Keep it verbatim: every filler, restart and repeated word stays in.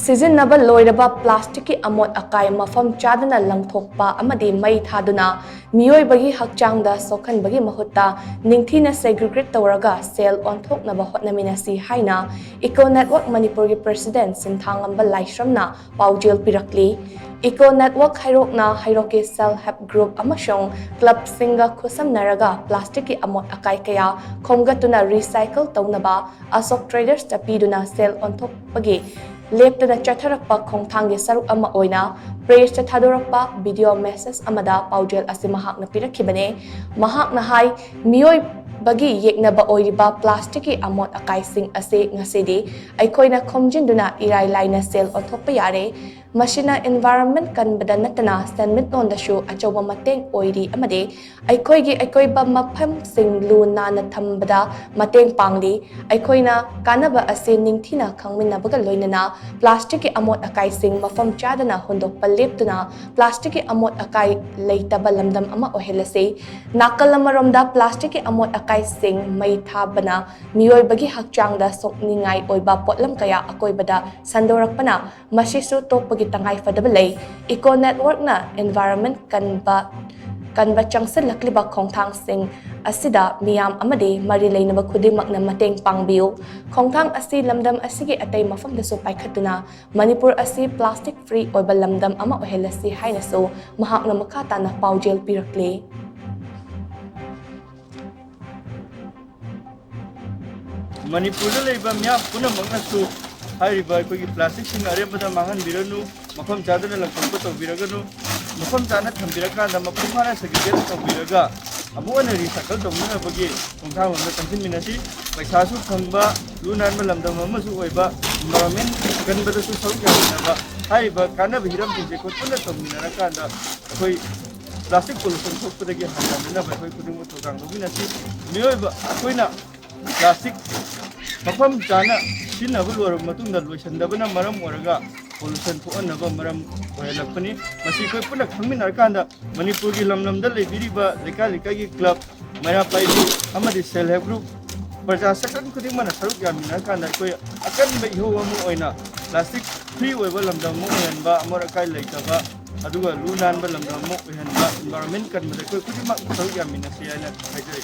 ꯁꯤꯖꯤꯟꯅꯕ ꯂꯣꯏꯔꯕ ꯄ꯭ꯂꯥꯁꯇꯤꯛꯀꯤ ꯑꯃꯣꯠ ꯑꯀꯥꯏ ꯃꯐꯝ ꯆꯥꯗꯅ ꯂꯪꯊꯣꯛꯄ ꯑꯃꯗꯤ ꯃꯩ ꯊꯥꯗꯨꯅ ꯃꯤꯑꯣꯏꯕꯒꯤ ꯍꯛꯆꯥꯡꯗ ꯁꯣꯛꯍꯟꯕꯒꯤ ꯃꯍꯨꯠꯇ ꯅꯤꯡꯊꯤꯅ ꯁꯦꯒ꯭ꯔꯤꯒꯦꯠ ꯇꯧꯔꯒ ꯁꯦꯜ ꯑꯣꯟꯊꯣꯛꯅꯕ ꯍꯣꯠꯅꯃꯤꯟꯅꯁꯤ ꯍꯥꯏꯅ ꯏꯀꯣ ꯅꯦꯠꯋꯔꯛ ꯃꯅꯤꯄꯨꯔꯒꯤ ꯄ꯭ꯔꯦꯁꯤꯗꯦꯟꯠ ꯁꯤꯟꯊꯥꯉꯝꯕ ꯂꯥꯏꯁ꯭ꯔꯝꯅ ꯄꯥꯎꯖꯦꯜ ꯄꯤꯔꯛꯂꯤ꯫ ꯏꯀꯣ ꯅꯦꯠꯋꯔꯛ ꯍꯩꯔꯣꯛꯅ ꯍꯩꯔꯣꯛꯀꯤ ꯁꯦꯜꯐ ꯍꯦꯜꯞ ꯒ꯭ꯔꯨꯞ ꯑꯃꯁꯨꯡ ꯀ꯭ꯂꯕꯁꯤꯡꯒ ꯈꯨꯠꯁꯝꯅꯔꯒ ꯄ꯭ꯂꯥꯁꯇꯤꯛꯀꯤ ꯑꯃꯣꯠ ꯑꯀꯥꯏ ꯀꯌꯥ ꯈꯣꯝꯒꯠꯇꯨꯅ ꯔꯤꯁꯥꯏꯀꯜ ꯇꯧꯅꯕ ꯑꯁꯣꯛ ꯇ꯭ꯔꯦꯗꯔꯁꯇ ꯄꯤꯗꯨꯅ ꯁꯦꯜ ꯑꯣꯟꯊꯣꯛꯄꯒꯤ ꯂꯦꯞꯇꯅ ꯆꯠꯊꯔꯛꯄ ꯈꯣꯡꯊꯥꯡꯒꯤ ꯁꯔꯨꯛ ꯑꯃ ꯑꯣꯏꯅ ꯄ꯭ꯔꯦꯁꯇ ꯊꯥꯗꯣꯔꯛꯄ ꯚꯤꯗꯤꯑꯣ ꯃꯦꯁꯦꯖ ꯑꯃꯗ ꯄꯥꯎꯖꯦꯜ ꯑꯁꯤ ꯃꯍꯥꯛꯅ ꯄꯤꯔꯛꯈꯤꯕꯅꯦ꯫ ꯃꯍꯥꯛꯅ ꯍꯥꯏ, ꯃꯤꯑꯣꯏꯕꯒꯤ ꯌꯦꯛꯅꯕ ꯑꯣꯏꯔꯤꯕ ꯄ꯭ꯂꯥꯁꯇꯤꯛꯀꯤ ꯑꯃꯣꯠ ꯑꯀꯥꯏꯁꯤꯡ ꯑꯁꯤ ꯉꯁꯤꯗꯤ ꯑꯩꯈꯣꯏꯅ ꯈꯣꯝꯖꯤꯟꯗꯨꯅ ꯏꯔꯥꯏ ꯂꯥꯏꯅ ꯁꯦꯜ ꯑꯣꯟꯊꯣꯛꯄ ꯌꯥꯔꯦ꯫ ꯃꯁꯤꯅ ꯏꯟꯚꯥꯏꯔꯟꯃꯦꯟꯠ ꯀꯟꯕꯗ ꯅꯠꯇꯅ ꯁꯦꯟꯃꯤꯠꯂꯣꯟꯗꯁꯨ ꯑꯆꯧꯕ ꯃꯇꯦꯡ ꯑꯣꯏꯔꯤ ꯑꯃꯗꯤ ꯑꯩꯈꯣꯏꯒꯤ ꯑꯀꯣꯏꯕ ꯃꯐꯝꯁꯤꯡ ꯂꯨ ꯅꯥꯟꯅ ꯊꯝꯕꯗ ꯃꯇꯦꯡ ꯄꯥꯡꯂꯤ꯫ ꯑꯩꯈꯣꯏꯅ ꯀꯥꯟꯅꯕ ꯑꯁꯤ ꯅꯤꯡꯊꯤꯅ ꯈꯪꯃꯤꯟꯅꯕꯒ ꯂꯣꯏꯅꯅ ꯄ꯭ꯂꯥꯁꯇꯤꯛꯀꯤ ꯑꯃꯣꯠ ꯑꯀꯥꯏꯁꯤꯡ ꯃꯐꯝ ꯆꯥꯗꯅ ꯍꯨꯟꯗꯣꯛꯄ ꯂꯦꯞꯇꯨꯅ ꯄ꯭ꯂꯥꯁꯇꯤꯛꯀꯤ ꯑꯃꯣꯠ ꯑꯀꯥꯏ ꯂꯩꯇꯕ ꯂꯝꯗꯝ ꯑꯃ ꯑꯣꯏꯍꯜꯂꯁꯤ꯫ ꯅꯥꯀꯜ ꯑꯃꯔꯣꯝꯗ ꯄ꯭ꯂꯥꯁꯇꯤꯛꯀꯤ ꯑꯃꯣꯠ ꯑꯀꯥꯏꯁꯤꯡ ꯃꯩ ꯊꯥꯕꯅ ꯃꯤꯑꯣꯏꯕꯒꯤ ꯍꯛꯆꯥꯡꯗ ꯁꯣꯛꯅꯤꯡꯉꯥꯏ ꯑꯣꯏꯕ ꯄꯣꯠꯂꯝ ꯀꯌꯥ ꯑꯀꯣꯏꯕꯗ ꯁꯟꯗꯣꯔꯛꯄꯅ ꯃꯁꯤꯁꯨ ꯇꯣꯛꯄꯒꯤ ꯇꯉꯥꯏ ꯐꯗꯕ ꯂꯩ꯫ ꯏꯀꯣ ꯅꯦꯠꯋꯔꯛꯅ ꯏꯟꯚꯥꯏꯔꯟꯃꯦꯟꯠ ꯀꯟꯕ ꯀꯟꯕ ꯆꯪꯁꯤꯜꯂꯛꯂꯤꯕ ꯈꯣꯡꯊꯥꯡꯁꯤꯡ ꯑꯁꯤꯗ ꯃꯤꯌꯥꯝ ꯑꯃꯗꯤ ꯃꯔꯤ ꯂꯩꯅꯕ ꯈꯨꯗꯤꯡꯃꯛꯅ ꯃꯇꯦꯡ ꯄꯥꯡꯕꯤꯌꯨ꯫ ꯈꯣꯡꯊꯥꯡ ꯑꯁꯤ ꯂꯝꯗꯝ ꯑꯁꯤꯒꯤ ꯑꯇꯩ ꯃꯐꯝꯗꯁꯨ ꯄꯥꯏꯈꯠꯇꯨꯅ ꯃꯅꯤꯄꯨꯔ ꯑꯁꯤ ꯄ꯭ꯂꯥꯁꯇꯤꯛ ꯐ꯭ꯔꯤ ꯑꯣꯏꯕ ꯂꯝꯗꯝ ꯑꯃ ꯑꯣꯏꯍꯜꯂꯁꯤ ꯍꯥꯏꯅꯁꯨ ꯃꯍꯥꯛꯅ ꯃꯈꯥ ꯇꯥꯅ ꯄꯥꯎꯖꯦꯜ ꯄꯤꯔꯛꯂꯤ꯫ ꯃꯅꯤꯄꯨꯔꯗ ꯂꯩꯕ ꯃꯤꯌꯥꯝ ꯄꯨꯝꯅꯃꯛꯅꯁꯨ ꯍꯥꯏꯔꯤꯕ ꯑꯩꯈꯣꯏꯒꯤ ꯄ꯭ꯂꯥꯁꯇꯤꯛꯁꯤꯡ ꯑꯔꯦꯝꯕꯗ ꯃꯥꯡꯍꯟꯕꯤꯔꯅꯨ, ꯃꯐꯝ ꯆꯥꯗꯅ ꯂꯪꯊꯣꯛꯄ ꯇꯧꯕꯤꯔꯒꯅꯨ, ꯃꯐꯝ ꯆꯥꯅ ꯊꯝꯕꯤꯔꯀꯥꯟꯗ ꯃꯄꯨꯡ ꯐꯥꯅ ꯁꯦꯒ꯭ꯔꯤꯒꯦꯠ ꯇꯧꯕꯤꯔꯒ ꯑꯃꯨꯛ ꯍꯟꯅ ꯔꯤꯁꯥꯏꯀꯜ ꯇꯧꯅꯅꯕꯒꯤ ꯈꯣꯡꯊꯥꯡꯂꯣꯝꯗ ꯆꯪꯁꯤꯟꯃꯤꯟꯅꯁꯤ꯫ ꯄꯩꯁꯥꯁꯨ ꯐꯪꯕ, ꯂꯨ ꯅꯥꯟꯕ ꯂꯝꯗꯝ ꯑꯃꯁꯨ ꯑꯣꯏꯕ, ꯏꯟꯚꯥꯏꯔꯣꯟꯃꯦꯟ ꯀꯟꯕꯗꯁꯨ ꯁꯔꯨꯛ ꯌꯥꯃꯤꯟꯅꯕ, ꯍꯥꯏꯔꯤꯕ ꯀꯥꯟꯅꯕ ꯍꯤꯔꯝꯁꯤꯡꯁꯦ ꯑꯩꯈꯣꯏ ꯄꯨꯟꯅ ꯇꯧꯃꯤꯟꯅꯔꯀꯥꯟꯗ ꯑꯩꯈꯣꯏ ꯄ꯭ꯂꯥꯁꯇꯤꯛ ꯄꯣꯂꯨꯁꯟ ꯊꯣꯛꯄꯗꯒꯤ ꯍꯟꯊꯅꯅꯕ ꯑꯩꯈꯣꯏ ꯈꯨꯗꯤꯡꯃꯛ ꯊꯧꯗꯥꯡ ꯂꯧꯃꯤꯟꯅꯁꯤ꯫ ꯃꯤꯑꯣꯏꯕ ꯑꯩꯈꯣꯏꯅ ꯄ꯭ꯂꯥꯁꯇꯤꯛ ꯃꯐꯝ ꯆꯥꯅ ꯁꯤꯖꯤꯟꯅꯕ ꯂꯣꯏꯔꯕ ꯃꯇꯨꯡꯗ ꯂꯣꯏꯁꯤꯟꯗꯕꯅ ꯃꯔꯝ ꯑꯣꯏꯔꯒ ꯄꯣꯂꯨꯁꯟ ꯊꯣꯛꯍꯟꯅꯕ ꯃꯔꯝ ꯑꯣꯏꯍꯜꯂꯛꯄꯅꯤ꯫ ꯃꯁꯤ ꯑꯩꯈꯣꯏ ꯄꯨꯟꯅ ꯈꯪꯃꯤꯟꯅꯔꯀꯥꯟꯗ ꯃꯅꯤꯄꯨꯔꯒꯤ ꯂꯝ ꯂꯝꯗ ꯂꯩꯕꯤꯔꯤꯕ ꯂꯩꯀꯥꯏ ꯂꯩꯀꯥꯏꯒꯤ ꯀ꯭ꯂꯕ, ꯃꯩꯔꯥ ꯄꯥꯏꯕꯤ ꯑꯃꯗꯤ ꯁꯦꯜꯐ ꯍꯦꯜꯞ ꯒ꯭ꯔꯨꯞ, ꯄ꯭ꯔꯖꯥ ꯁꯦꯛꯁꯟ ꯈꯨꯗꯤꯡꯃꯛꯅ ꯁꯔꯨꯛ ꯌꯥꯃꯤꯟꯅꯔꯀꯥꯟꯗ ꯑꯩꯈꯣꯏ ꯑꯀꯟꯕ ꯏꯍꯧ ꯑꯃ ꯑꯣꯏꯅ ꯄ꯭ꯂꯥꯁꯇꯤꯛ ꯐ꯭ꯔꯤ ꯑꯣꯏꯕ ꯂꯝꯗꯝ ꯑꯃ ꯑꯣꯏꯍꯟꯕ, ꯑꯃꯣꯠ ꯑꯀꯥꯏ ꯂꯩꯇꯕ, ꯑꯗꯨꯒ ꯂꯨ ꯅꯥꯟꯕ ꯂꯝꯗꯝ ꯑꯃ ꯑꯣꯏꯍꯟꯕ, ꯏꯟꯚꯥꯏꯔꯣꯟꯃꯦꯟ ꯀꯟꯕꯗ ꯑꯩꯈꯣꯏ ꯈꯨꯗꯤꯡꯃꯛ ꯁꯔꯨꯛ ꯌꯥꯃꯤꯟꯅꯁꯤ ꯍꯥꯏꯅ ꯍꯥꯏꯖꯔꯤ꯫